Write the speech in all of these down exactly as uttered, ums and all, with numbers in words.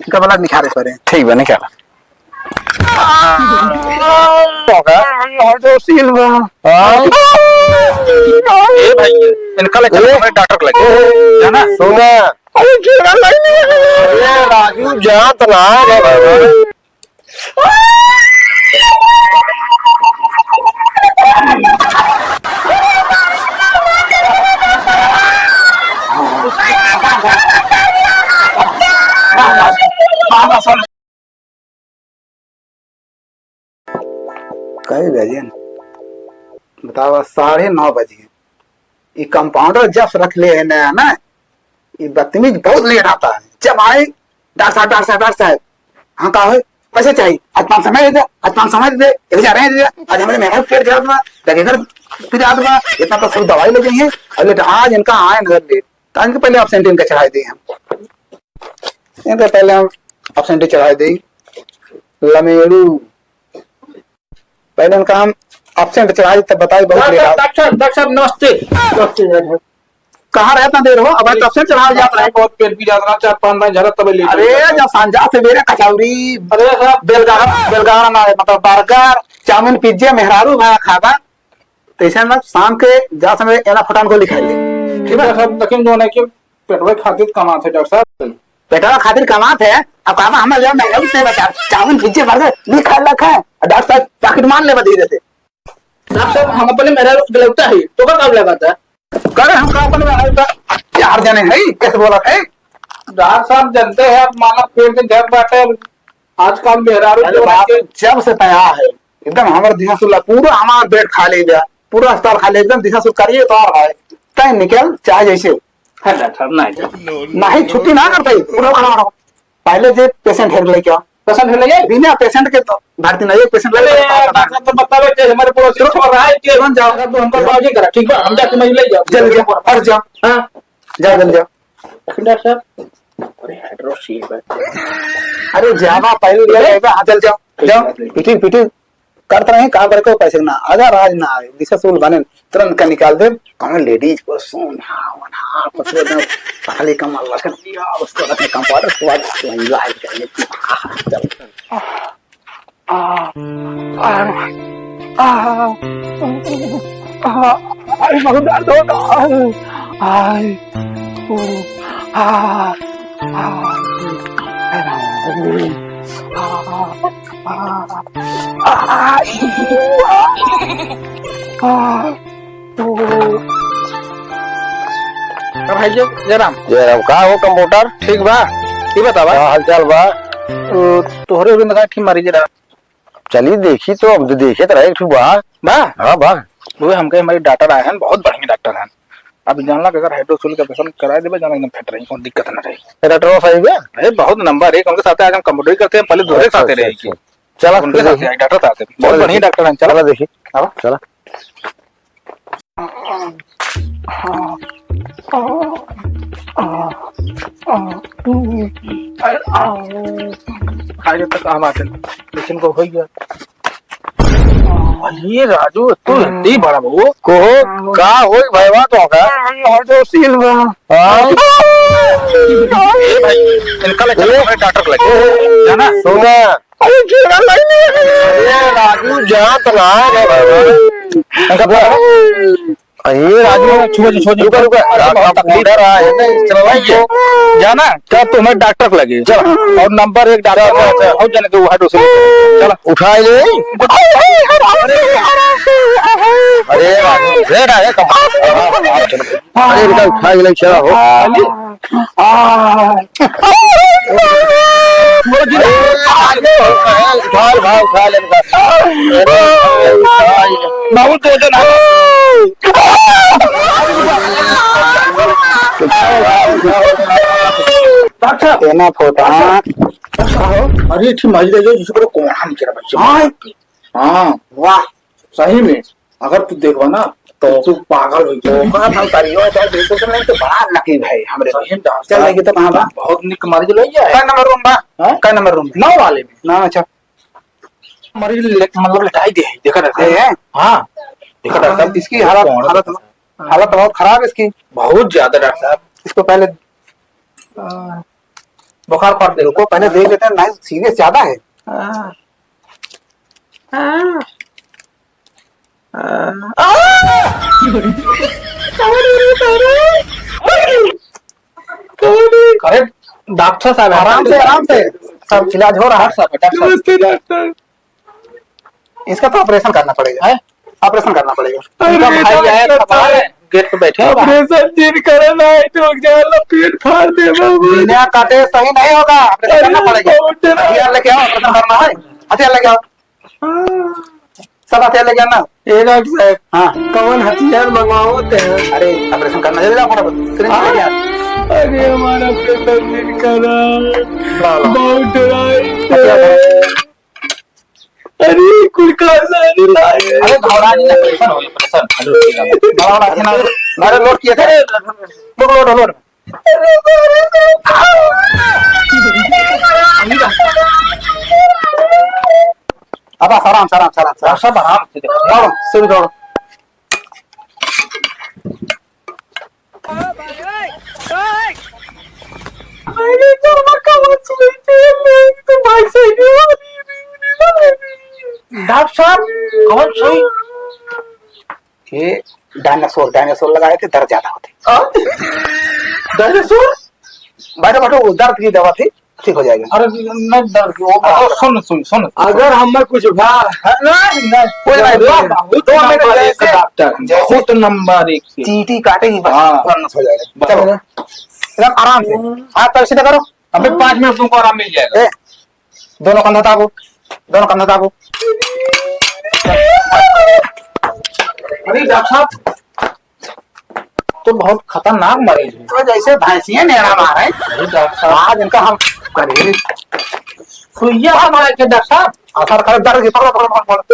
इनका ब्लड निकाले पड़े। ठीक बा, निकाला। होगा। और जो सील बा। हाँ। ए भाई, इनका लेके ए? हमें डॉक्टर के लगे। जाना? सुना। अरे, जीवन नहीं है। ए, राजू, जात ना रे बाबा। कई बजे न? बतावा, साढ़े नौ बजे। ई कंपाउंडर जब से रख ले है नया ना, ई बदतमीज बहुत लेट आता है। जब आए, "डॉक्टर साहब, डॉक्टर साहब, डॉक्टर साहब।" "हाँ, का है?" "पैसे चाहिए।" "आज पाँच सौ मैं दे दे, आज पाँच सौ मैं दे दे, एक हजार मैं दे दे, आज हमारे मेहनत पेट दर्द बा, डॉक्टर फिर याद बा, इतना तो सब दवाई ले जाइए।" और लेट आज इनका आए नजर लेट, तो इनके पहले एब्सेंट इनका चढ़ाई दी हम। इनके पहले हम एब्सेंट चढ़ाई दी। लमेड़ू, पहले इनका हम एब्सेंट चढ़ाई, तब बताई बहुत डॉक्टर लेट साहब, आओ। डॉक्टर साहब, डॉक्टर साहब, नमस्ते। नमस्ते, डॉक्टर। कहाँ रहता देर हो? अब तो एब्सेंट चढ़ाओ जात रहे। बहुत पेट भी जात रहा, चार पाँच दिन झरत तबे लेट अरे, हो जाता। जब सांझा से बेरे कचौरी, अरे साहब। बेलगाड़ा, बेलगाड़ा ना, मतलब बर्गर, चाउमीन, पिज्जे, मेहरारू भाया खाबा। तो ऐसे ना शाम के जा समय एना फटान को लिखाई ले। ठीक है? डॉक्टर साहब, लेकिन जो है कि पेटवे खातिर कमात है, डॉक्टर साहब। पेटवा खातिर कमात है, अब कहवा हमारे घर में नहीं बचा, चाउमीन, पिज्जे, बर्गर नहीं खा रखा है। और डॉक्टर साहब, पैकेट मार लेवा धीरे से। डॉक्टर साहब, हम अपने मेहरारू के लौटा है, तो का काम लगा था? करे हम का अपन मेहरारू का चार जने हैं, कैसे बोला है? डॉक्टर साहब, जानते हैं, अब मानव पेट के जग बाटे, आजकल मेहरारू अरे जो बाप, है जब से तैयार है, एकदम हमार दिशा सुला, पूरा हमार बेड खाली बा, पूरा अस्पताल खाली, एकदम दिशा सुला करिए तो और भाई, तय निकल, चाहे जैसे। है डॉक्टर साहब, नहीं डॉक्टर। नहीं, छुट्टी ना करते, उठो, खड़ा हो। पहले जे पेशेंट हेर लेके आओ। पेशेंट हेर लेके? बिना पेशेंट के तो भर्ती नहीं, एक पेशेंट अरे लेके यार, आओ। डॉक्टर साहब तो बतावे कि हमारे पड़ोसी छोड़ रहा है कि तुरंत जाओ। तो हमको बाबूजी करा, ठीक बा, हम जाके मैं ले जाओ। जल्दी जाओ, फट जाओ। हाँ। जाओ, जल्दी जाओ। डॉक्टर साहब, अरे हाइड्रोसील बा। अरे जावा, पहले ले जाएगा, हाँ, चल जाओ, जाओ। ठीक है। पीटी, पीटी। करत रही, काम करे को पैसे ना, अगर आज ना आए, दिशा सूल बने, तुरंत का निकाल दे, कौन लेडीज को सोना, वोना, कुछ एकदम पतली कमर रख दिया, उसको रखने का पाउडर, उसके बाद वहीं लाल चाहिए। चल। आ, आ, आ, आ, अरे बहुत दर्द होता। आय, ओ, आ, आ, आ, आ, आ, आ, आ, ओ। का भाई जी, जय राम। जय राम। का हो कंपाउंडर? ठीक बा। ई बतावा। का हालचाल बा? ओ, तोहरे उरे में का ठीक मरीज रहा। चली देखी तो, अब देखे तो रहे, एक ठो बा। बा? हाँ, बा। वो हमके हमारे डॉक्टर आए हैं, बहुत बढ़िया डॉक्टर हैं। अब जानला कि अगर हाइड्रोसील का ऑपरेशन करा देबे, जाना एकदम फिट रही, कोई दिक्कत ना रही। डॉक्टर साहब है? अरे, बहुत नंबर एक, उनके साथ आज हम कंपाउंडरी करते हैं, पहले दूसरे अच्छा, साथ अच्छा, रहे। अच्छा। चला, उनके साथ चला। आए, डॉक्टर साथ है। बहुत चला बढ़िया देखी। डॉक्टर हैं, चला। चला देखी। आवा। चला। खाए तक हम आते हैं, लेकिन को हो गया। अरे राजू, तू इतनी बड़ा बहू। को हो, का होई भैया तो का? और जो सील बा। हाँ। ए भाई, इनका ले चल, ए? हमारे डॉक्टर के लगे। जाना? सुना। अरे जीवन नहीं है। ए राजू, जात ना रे बाबा। इनका पकड़। अरे राजू, छुआ जी, छुआ जी। रुका, रुका। अरे बहुत तकलीफ। डॉक्टर आ है ना, इस तरह भाई ये। जाना? क्या तुम्हें डॉक्टर के लगे? चल। और नंबर एक डॉक्टर चल, चल, चल। बहुत जने के वो हाइड्रोसील। चल। उठा ले। अरे राजू, रेड आ गया, कम। अरे बेटा, उठा ले, चला हो। अरे, उठा, उठा, उठा ले बेटा। बहुत वजन है। डॉक्टर साहब। एना फोटा। डॉक्टर साहब, अरे, ठीक मारी दे, जिसको कोढ़ा निकला बच्चे। हाँ। हाँ। वाह। सही में। अगर तू देखबा ना, तो तू पागल हो जाबे। ओकर हम करियो तो बिल्कुल से नहीं तो बड़ा लकी भाई हमरे। सही में डॉक्टर चल, साहब, लेके तो कहाँ बा? बहुत निक मरीज लई जाए। कै नंबर रूम बा? हाँ? कै नंबर रूम? नौ वाले में। ना, अच्छा। मरीज ले-, मतलब लेटाई दे है, देखा डॉक्टर साहब। ए, हैं? हाँ। देखा डॉक्टर साहब, इसकी हालत, कौन? हालत, हालत बहुत खराब है इसकी। बहुत ज्यादा डॉक्टर साहब। इसको पहले, आ, बुखार फाड़ दे। रुको, पहले देख लेते हैं, नहीं सीरियस ज्यादा है। हाँ। हाँ। हाँ। अरे डॉक्टर साहब, आराम से, आराम से, सब इलाज हो रहा है। डॉक्टर साहब, डॉक्टर साहब। नमस्ते डॉक्टर। इसका तो ऑपरेशन करना पड़ेगा। हैं? ऑपरेशन करना पड़ेगा। अरे इनका भाई आया, डॉक्टर खबर है, साहब, गेट पे बैठे हैं बाहर। ऑपरेशन जिन करना है तो जाला पेट फाड़ दे बाबू। बिना काटे सही नहीं होगा, ऑपरेशन करना पड़ेगा। बहुत डरा। हथियार लेके आओ, ऑपरेशन करना है। हथियार लेके आओ। हाँ। सब हथियार लेके आना। ए डॉक्टर साहब, हाँ। कौन हथियार मंगवाओ ते? अरे, ऑपरेशन करना, जल्दी लाओ फटाफट। सिरिंज लेके आ। अरे, हमारा ऑपरेशन जिन करा। लाओ, लाओ। बहुत डराई थे। हथियार लाओ। अरे, कुल का सारे लाए। अरे, घबरा नहीं, ऑपरेशन हो गया, ऑपरेशन। हेलो, ठीक है। घबरा नहीं, अरे, लोड किए थे। लोड, लोड, लोड। अब आराम से, आराम से, आराम से। डॉक्टर साहब, आराम से देखो। दौड़ो, शुरू दौड़ो। अरे, तो मैं कहाँ से लेते हैं? मैं तो भाई से ही नहीं हो रही। डॉक्टर साहब, कौन सुई? ये डायनासोर, डायनासोर लगाए थे, दर्द ज्यादा होते। हाँ? डायनासोर? बैठो, बैठो, वो दर्द की दवा थी, ठीक हो जाएगा। अरे, नहीं दर्द की, वो, हाँ। वो सुन, सुन, सुन। अगर हमें कुछ भा, है ना? नहीं, नहीं। कोई नहीं, दो, बाबू, दो मिनट नंबर एक जैसे, डॉक्टर, जैसे बहुत नंबर एक के। चींटी काटेगी, बस, हाँ। तुरंत हो जाएगा। बस। चलो, एकदम आराम से। हाथ पैर सीधा करो। अबे, पाँच मिनट तुमको आराम मिल जाएगा। ए, दोनों कंधा दाबो, दोनों कंधा दाबो। अरे डॉक्टर साहब, तो बहुत खतरनाक मरीज है। तो जैसे भैंसिया नेड़ा मारे। अरे डॉक्टर साहब। आज इनका हम करेंगे। सुइया हम आए थे डॉक्टर साहब। असर करे, दर्द की, पकड़ो, पकड़ो, पकड़ो, पकड़ो।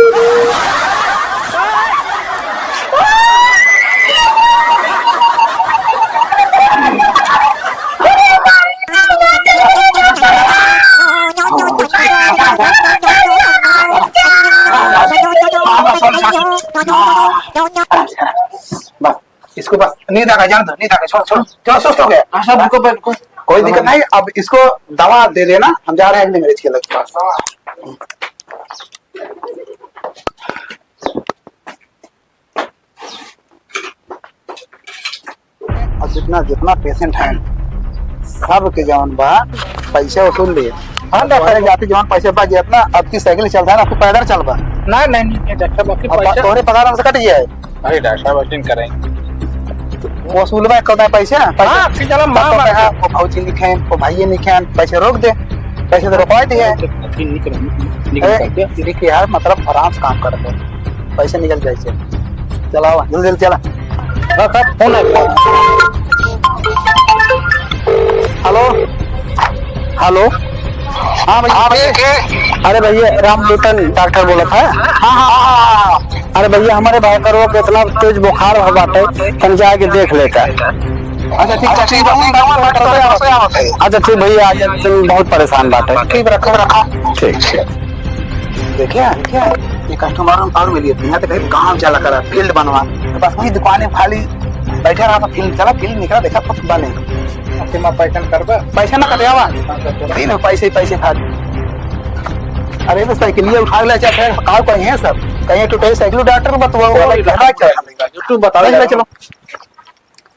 बस, इसको बस, नींद आ गया, जान दो, नींद आ गया, छोड़ो, छोड़ो, चलो, सुस्त हो गया। हाँ, साहब, रुको, रुको। कोई दिक्कत नहीं, अब इसको दवा दे देना, हम जा रहे हैं अगले मरीज के लग पास। अब जितना, जितना पेशेंट है, सब के जवन बा, पैसा वसूल लिए। हाँ, डॉक्टर। पहले जाते जवन पैसा बा, जितना अब की साइकिल चलता है ना, आपको पैदल चलबा। नहीं, नहीं, नहीं, डॉक्टर, बाकी अब पैसा तोहरे पगार से कट गया है। अरे डॉक्टर साहब, ऐसे नहीं करें। वसूल बा, कौन है पैसा? पैसा। हाँ, फिर चला, माँ, तब तो माँ। कहा, वो भौजी नहीं खाएं, वो भाई नहीं खाएं, पैसे रोक दे, पैसे तो रोकवा दिए। अरे, निकल, निकल अरे, करके। ठीक है यार, मतलब आराम से काम करते हैं, पैसे निकल जाए से। चलाओ, जल्दी, जल्दी चला। रख, रख, फोन आ गया। हेलो, हेलो, हाँ भैया, हाँ भैया, के? अरे भैया, रामलोटन डॉक्टर बोला था। हाँ, हाँ, हाँ, हाँ। अरे भैया, हमारे भाई का रोग इतना तेज बुखार हो बाटे, तन जाके देख लेता। अच्छा, ठीक, अच्छा, ठीक, ठीक, ठीक, ठीक, ठीक, ठीक, ठीक। अच्छा, ठीक भैया, आज तुम बहुत परेशान बाटे। ठीक, रखा, रखा। ठीक, ठीक। देखिए, देखिए, ये कस्टमर और मिलिए, यहाँ तक गाँव चला करा, फील्ड बनवा, बस वही दुकान में खाली बैठे रहा तो फील्ड चला, फील्ड निकला, देखा कुछ बने। अब तुम पैसा करबे? पैसा ना कटे आवा। हाँ, तो चलो। तीन पैसे ही पैसे खा। अरे तो साइकिलिया उठा ले, अच्छा, फिर का कहीं है सब? कहीं टूटे साइकिल डॉक्टर बतवा, वो कोई वाला डॉक्टर चला। YouTube बता चलो, दे। चलो।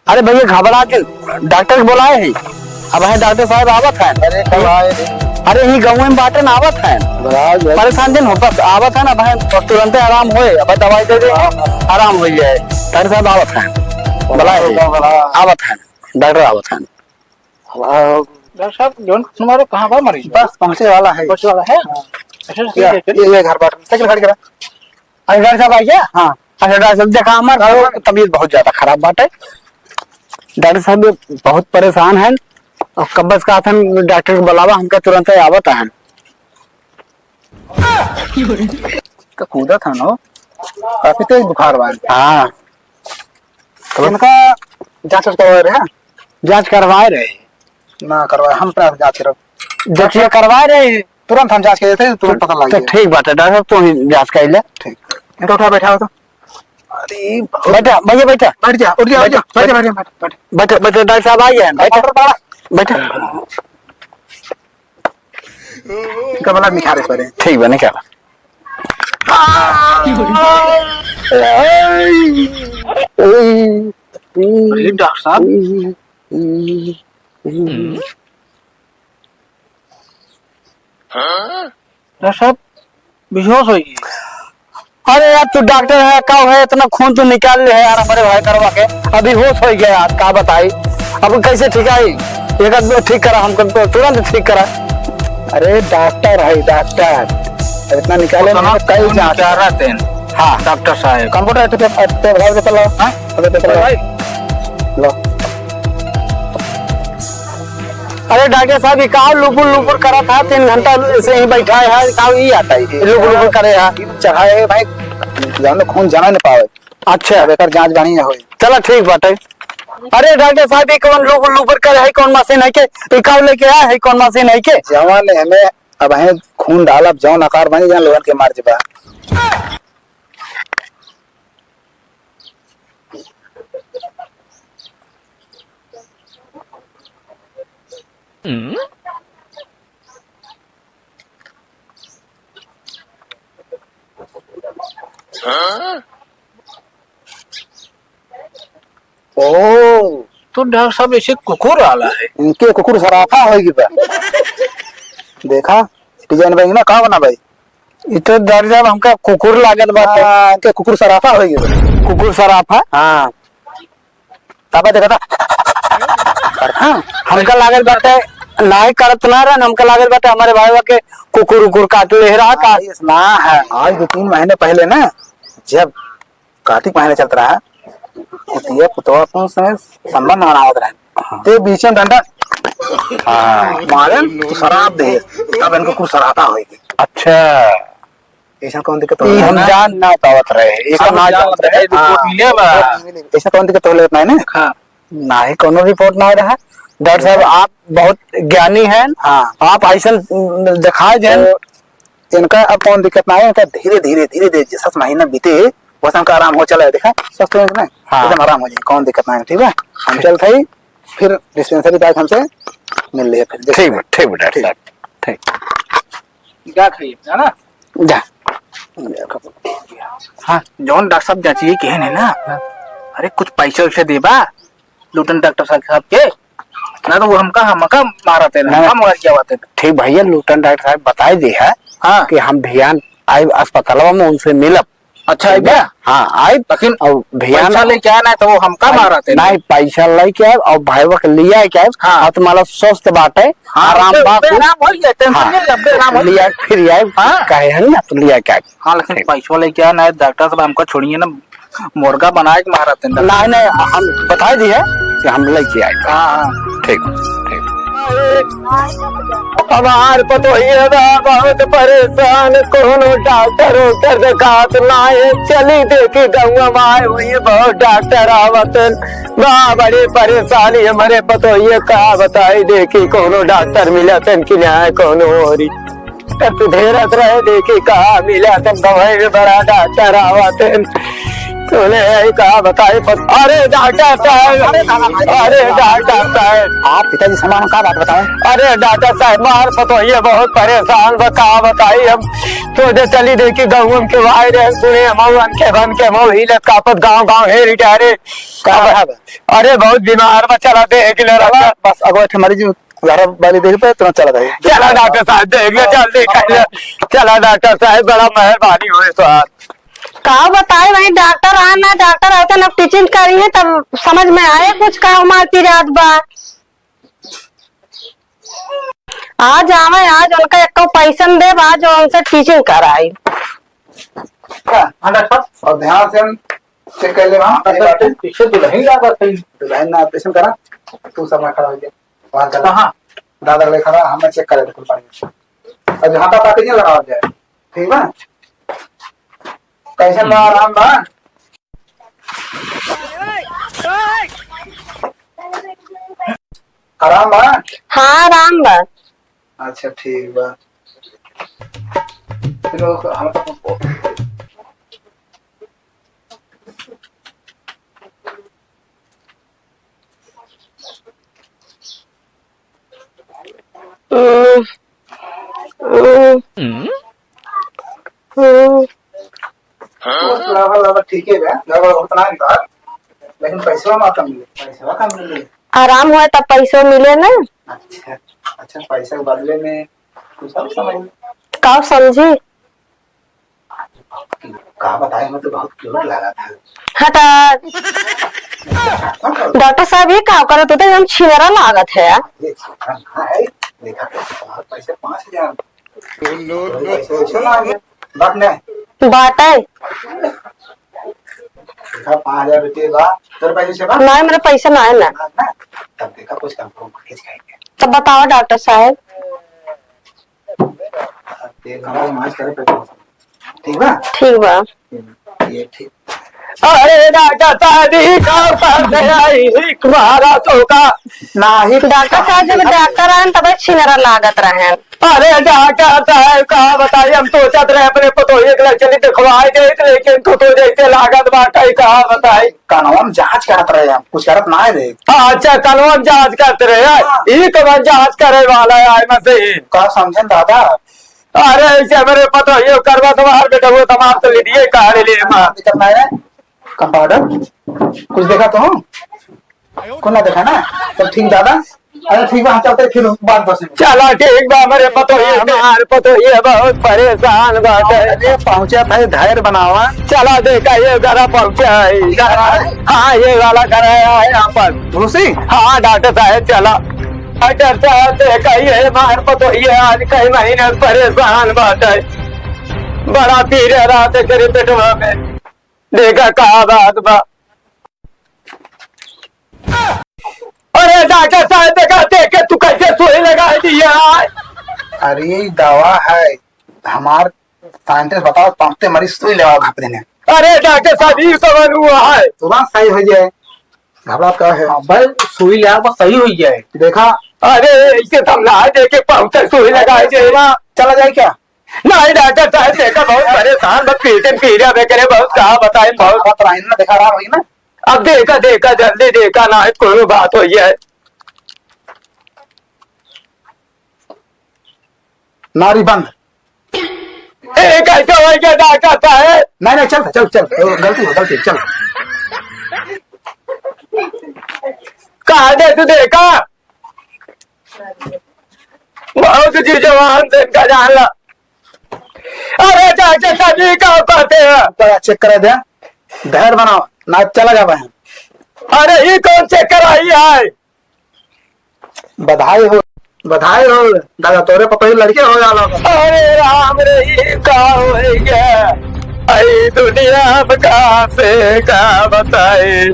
अरे भैया, घबरा के डॉक्टर के बोलाए हैं। अब है डॉक्टर साहब आवत हैं। अरे, कब आए रे? अरे, ही गाँव में बाटे ना, आवत हैं। घबरा गए। परेशान दिन हो, बस आवत हैं ना, अब है तुरंते आराम होए, अब दवाई दे देंगे, हाँ, हाँ। आराम हो जाए। डॉक्टर साहब आवत हैं, बोलाए हैं। घबरा। आवत हैं, डॉक्टर आवत हैं। हाँ। डॉक्टर साहब, जौन तुम्हारा कहाँ बा मरीज? बस पहुँचे वाला है। पहुँचे वाला है? हाँ। अच्छा, ठीक है, चलिए। ये, ये घर पर, साइकिल खड़ी करा। अरे डॉक्टर साहब, आइए। हाँ। अच्छा डॉक्टर साहब, देखा, हमार हाँ। तबीयत बहुत ज्यादा खराब बाटे। डॉक्टर साहब, ये बहुत परेशान हैं और कब्बस का आथन डॉक्टर के बुलावा, हमका तुरंत आवत हैं। का कूदा था ना, काफी तेज बुखार बा। हाँ। तो इनका जांच वांच करवाए रहे? जांच करवाए रहे। ना करवाए, हम अपना जांच करब। देखिए, करवाए रहे। तुरंत हम जांच कर देते हैं, तुरंत पता लग तो जाए। ठीक बात है, डॉक्टर साहब, तू ही जांच कर ले। ठीक। इनका उठा, बैठा हो तो। अरे, बैठा, भैया, बैठा। बैठ जा, उठ जा, उठ जा, बैठ जा, बैठ जा, बैठ जा, बैठ जा। बैठा, बैठा, डॉक्टर साहब आ गए हैं, बैठा। पाउडर डाला। बैठा। इनका वाला निकाले पड़े। ठीक बा, निकाला। अरे डॉक्टर साहब, डॉक्टर साहब, बेहोश होइ गए। अरे यार, तू डॉक्टर है, का है, इतना खून तू निकाल ले है यार, हमारे भाई करवा के। अभी होश होइ गया यार, का बताई, अब कैसे ठीक आई? एक आध ठीक करा, हमको तो तुरंत ठीक करा। अरे डॉक्टर है, डॉक्टर। अब इतना निकाले उतना ना, कई खून जांच। निकाला तेन। हाँ। डॉक्टर साहब। कंप्यूटर पे, पे, पे, पे, पे, हाँ? पे, पे, पे, भाई। लो। अरे डॉक्टर साहब, ये का लुपुर लुपुर करा था? तीन घंटा से ही बैठा है, का ये आता है, लुपुर लुपुर करे है? चढ़ाए भाई, जानो खून जाना न पावे। अच्छा। अब एकर जांच बढ़िया होई। चला ठीक बाटे। अरे डॉक्टर साहब, ये कौन लुपुर लुपुर करे है? कौन मशीन है के? ये का लेके आया है? कौन मशीन है के? जवान हमें अब है खून डालब, जौन आकार बनी जान लोगन के मार जबा। ओ, तो डॉक्टर साहब ऐसे कुकुर आला है। इनके कुकुर सराफा होई बा। देखा, डिजाइन भाई ना, का बना भाई? इ तो डॉक्टर साहब हमका कुकुर लागत बाटे। हाँ, इनके कुकुर सराफा होई बा। कुकुर सराफा? हाँ। तबे देखा था। हाँ, हमका लागत बाटे, नाई करत ना रहन, हमका लागत बाटे हमारे भाईवा के कुकुर उकुर काट ले रहा का। हाँ, ये ना है। आज दो तीन महीने पहले ना, जब कार्तिक महीना चलत रहा, कुतिया पुतवा अपन संगे संबंध बनावत रहे। हाँ। ते बीच में डंडा हाँ। मारे, तो सराप दे, तब इनको कुछ सरापा होई। अच्छा। ऐसा कौन दिक्कत ई होले हम ना? जान ना पावत रहे, ई हम ना जान जानत रहे। रहे, हाँ। रिपोर्ट मिले बा। रिपोर्ट मिले। ऐसा कौन दिक्कत होले ना, ना? हाँ। नाही, कोनो रिपोर्ट ना रहा। डॉक्टर साहब, आप बहुत ज्ञानी हैं। हाँ। आप ऐसन दिखाए दें। तो इनका अब कौन दिक्कत ना है, इनका धीरे, धीरे, धीरे, धीरे, जैसा महीना बीते, वैसा इनका आराम हो चला है, देखा, स्वस्थ हो कि नहीं? हाँ। एकदम आराम हो जाए, कौन दिक्कत ना है, ठीक है? हम चलत हई, फिर डिस्पेंसरी जाके हमसे मिल लिए फिर। ठीक बा, ठीक बा, डॉक्टर साहब, ठीक। जा खाइए, है ना? जा। हाँ, जौन डॉक्टर साहब जांचिए के है ना, हाँ। अरे, कुछ पैसा वैसा देबा, लूटन डॉक्टर साहब, साहब के, ना तो वो हमका, हमका मारत है, ना, हमका ना। मार के आवत है। ठीक भैया, लूटन डॉक्टर साहब बताई दी है हाँ। कि हम भियान आइब अस्पतालवा में उनसे मिलब। अच्छा, ठीक है बा? भैया? हाँ, आइब। लेकिन और भियान पैसा लेके आए ना तो वो हमका नहीं, मारत है। नहीं, पैसा लेके आइब और भाईवा के लिया के आइब। हाँ। हाथ माला स्वस्थ बाटे, हाँ, आराम बा, आराम हो जाए, टेंशन हाँ। नहीं, लब्बे आराम हो लिया जाए। फिर आइब, हाँ। कहे हैं ना, तो लिया के आइब। हाँ, लेकिन ठीक। पैसा लेके आए ना, डॉक्टर साहब हमको छोड़िए ना, मुर्गा बनाए के मारत है। नहीं, नहीं, हम बताई दी है कि हम लेके आए। हाँ, हाँ। ठीक, ठीक। हमार पतोहिया बा बहुत परेशान, कोनो डॉक्टर वोक्टर देखात ना है। चली देखी गौवा में आए हुई बहुत डॉक्टर आवत हैं। बा बड़ी परेशानी हमारे पतोहिया, का बताई, देखी कोनो डॉक्टर मिलत हैं कि ना, कोनो ओरी। तब तू धेरत रहे, देखी कहाँ मिला तन गवाई में बड़ा डॉक्टर आवत हैं। तूने यही कहा बताई पत-, अरे डॉक्टर साहब, अरे डॉक्टर साहब। आप पिताजी समान का बात बताएं? अरे डॉक्टर साहब, मार पतोहिए बहुत परेशान बा, का बताई हम। तो जे चली देखी गहुम के भाई रहे, सुने मऊ अनके भन के मऊ हिलत कापत गाँव गाँव हेरी डारे। का अब, बा? अरे बहुत बीमार बा, चला देख ले रहा। बस अगवा ठे मरीज घर वाली देख पे तुरंत चला जाए। चला डॉक्टर साहब, देख ले, जल्दी कर ले। चला डॉक्टर साहब, बड़ा मेहरबानी होए तो आप। का बताए भाई, डॉक्टर आ ना, डॉक्टर आते ना टीचिंग करी है, तब समझ में आए कुछ का मार पिरात बा। आज आवे, आज उनका एको पैसन देब, आज उनसे टीचिंग कराई। हाँ, डॉक्टर। और ध्यान से हम चेक कर ले वहाँ। हाँ, डॉक्टर, पीछे दुल्हन लागत है। दुल्हन ना, ऑपरेशन करा, तू सब में खड़ा हो गया। वहाँ करा। कहाँ? दादा ले खड़ा, हमें चेक करे, बिल्कुल पानी। अब यहाँ का पैकेज लगा जाए, ठीक बा? कैसन बा, आराम बा? आराम बा? हाँ, आराम बा। अच्छा, ठीक बा। फिर वो हम हम्म, हम्म। हम्म। तो लगा, लगा ठीक है बे, लगा उतना ही बात, लेकिन पैसवा ना कम मिले, पैसवा कम मिले। आराम होए तब पैसो मिले ना। अच्छा, अच्छा, पैसा के बदले में कुछ और समझ। का समझी? का बताए, हमें तो बहुत क्यूट लगा था। हटा। डॉक्टर साहब, ये का करत हो? तो एकदम छिनरा लागत है यार। ये छिनरा ना है, देखा तो, बहुत पैसे, पाँच हजार। तो पैसे वैसे ना आ गया। बात नहीं। बात है। देखा, पाँच हजार रुपये बा, तोर पैसे छे बा? नहीं, मेरा पैसा ना है ना। ना, ना। तब देखा, कुछ कम कम करके खाएंगे। तब बताओ डॉक्टर साहब। अब ये कमरा में मालिश करे, पैसा ठीक बा? ठीक बा। ये ठीक। अरे डॉक्टर साहब, ई का बात है? आई हिक मारा तो का? नाही। डॉक्टर साहब, जब डॉक्टर आएन, तबे छिनरा लागत रहेन। अरे डॉक्टर साहब, का बताई, हम सोचत रहे अपने पतोहिए के लिए चली दिखवाई दे, लेकिन तू तो जैसे लागत बाटे, का बताई। कानून जांच करत रहे हम, कुछ करत ना रहे। अच्छा, कानून जांच करत रहे। हाँ। ई कवन जांच करे वाला है, आई मशीन? का समझेन दादा? अरे, ऐसे हमरे पतोहियो करवा तुम्हार बेटा, वो तमाम तो ले दिए, कहा ले लिए, माँ। दिक्कत ना है। कंपाउंडर, कुछ देखा तो? कुछ ना देखा ना? तो ठीक दादा। अरे ठीक बा, हम चलते फिर बाद बस में। चला ठीक बा, हमरे पतोहिए, हमार पतोहिए बहुत परेशान बाटे। अरे पहुँचा था, धैर्य बनावा। चला देखा, ये घरा पहुँचा है। हाँ, ये वाला घर है, आए यहाँ पर। घुसी? हाँ डॉक्टर साहब, चला। डॉक्टर साहब, देखा, ये हमार पतोहिए आज कई महीने से परेशान बाटे। बड़ा पीरे रात करे पेटवा में। देखा का बात बा। अरे डॉक्टर साहब, देखा, देख के तू कैसे सुई लगा दिया है? अरे दवा है, हमार साइंटिस्ट बताओ, पहुँचते मरीज सुई लेवा घाप देने। अरे डॉक्टर साहब, ई कवन हुआ है? तुरंत सही हो जाए, घबरात का है? हाँ भाई, सुई ले आओ, बस सही हो जाए। देखा। अरे ऐसे तो हम ना देखे, पहुँचते सुई लगा दे। चला जाए क्या? नहीं डॉक्टर साहब, देखा बहुत परेशान, बस पीछे पीड़ा में करे, बहुत का बताए, बहुत। बात रही ना, देखा रहा वही ना। अब देखा, देखा, जल्दी देखा, ना है कोनो बात हो जाए। नारी बंद। ए, कैसे हो गया डॉक्टर साहब? नहीं, नहीं, चल, चल, चल, गलती हो, गलती, चल। कहा दे तू देखा? बहुत जी जवान से इनका जान ला। अरे डॉक्टर साहब, ये का कहते हैं? तो चेक करा दे, धैर्य बनाओ, ना चला जावा है। अरे ये कौन चेक कराई है? बधाई हो, बधाई हो दादा, तोरे पतोही लड़के हो जाला। अरे राम रे, ये का हो गया? आई दुनिया में का से का बताई?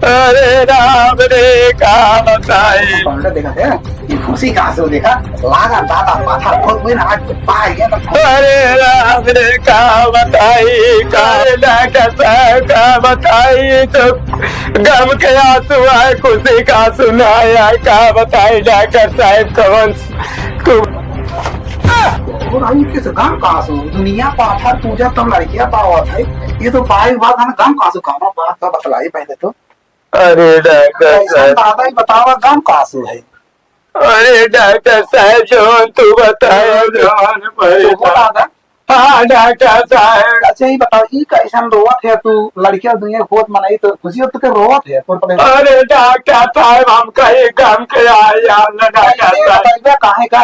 अरे राम रे, का बताई? पाउंडर देखा थे, ये खुशी का आंसू देखा, लागा दादा माथा बहुत बुरी ना, आज पाए गया तो। अरे राम रे, का बताई, का डॉक्टर साहब, का बताई, तो गम के आंसू आए, खुशी का आंसू ना आए, का बताई डॉक्टर साहब, कवन तू। और आई किस गम का आंसू? दुनिया पाथर पूजा तब लड़कियां पावत है, ये तो पाए के बाद हमें गम का आंसू, कौनो बात का बतलाई पहले तो। अरे डॉक्टर ऐसा साहब। दादा ही बतावा, गम का आंसू है? अरे डॉक्टर साहब, जौन तू बताया, जौन तो परेशान। दादा। हाँ डॉक्टर साहब। अच्छा ये बताओ, ये कैसन रोवत है तू? लड़कियां दुनिया बहुत मनाई तो खुशी हो, तू के रोवत है? तोर पता है? अरे डॉक्टर साहब, हम कहीं गम के आए यार ना डॉक्टर कैसे साहब। बताइबा काहे का?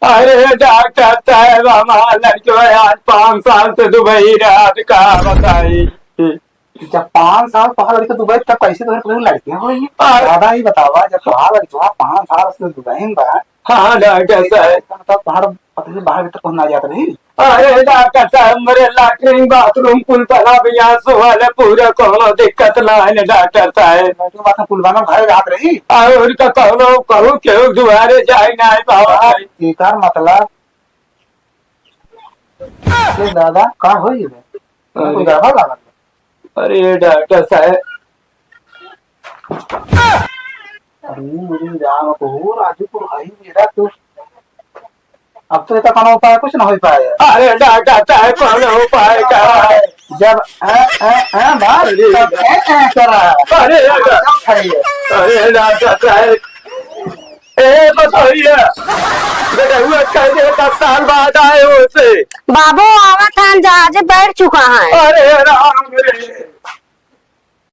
अरे डॉक्टर साहब, हमार लड़कियों आज पाँच साल से दुबई रहत, का बताई। जब पाँच साल पहले लड़के दुबई, तब कैसे तुम्हारे पता लड़कियां हो रही हैं? अरे। दादा, ये बतावा, जब तुम्हारा लड़का पाँच साल से दुबई में बा, हाँ, डॉक्टर साहब। तब तुम्हारा पता नहीं बाहर भीतर कौन आ जाता नहीं? अरे, डॉक्टर साहब, मेरे लैट्रिन बाथरूम कुल बना भी यहाँ से वाले पूरा कोनो दिक्कत ना है ना, डॉक्टर साहब। लैट्रिन बाथरूम कुल बना घर जात रही? और उनका कोनो कहूँ केहू दुआरे जाए ना है बाबा। हाँ, एकर मतलब, ए दादा, का होई बे? अरे। कोई गड़बड़ लागत बा? अरे डॉक्टर साहब। अरे मेरे राम, को राजू को भाई मेरा तो, अब तो इसका कोनो उपाय कुछ ना हो पाए। अरे डॉक्टर साहब, कोनो उपाय का? जब, हैं, हैं, हैं, बात, अरे। तब, हैं, हैं, कर रहा है। अरे डॉक्टर, क्या खाइए? अरे डॉक्टर साहब, ए, पतोहिया। रउआ कह दे, दस साल बाद आए हो से। बाबू, आवत हन, जहाजे बैठ चुका है। अरे राम,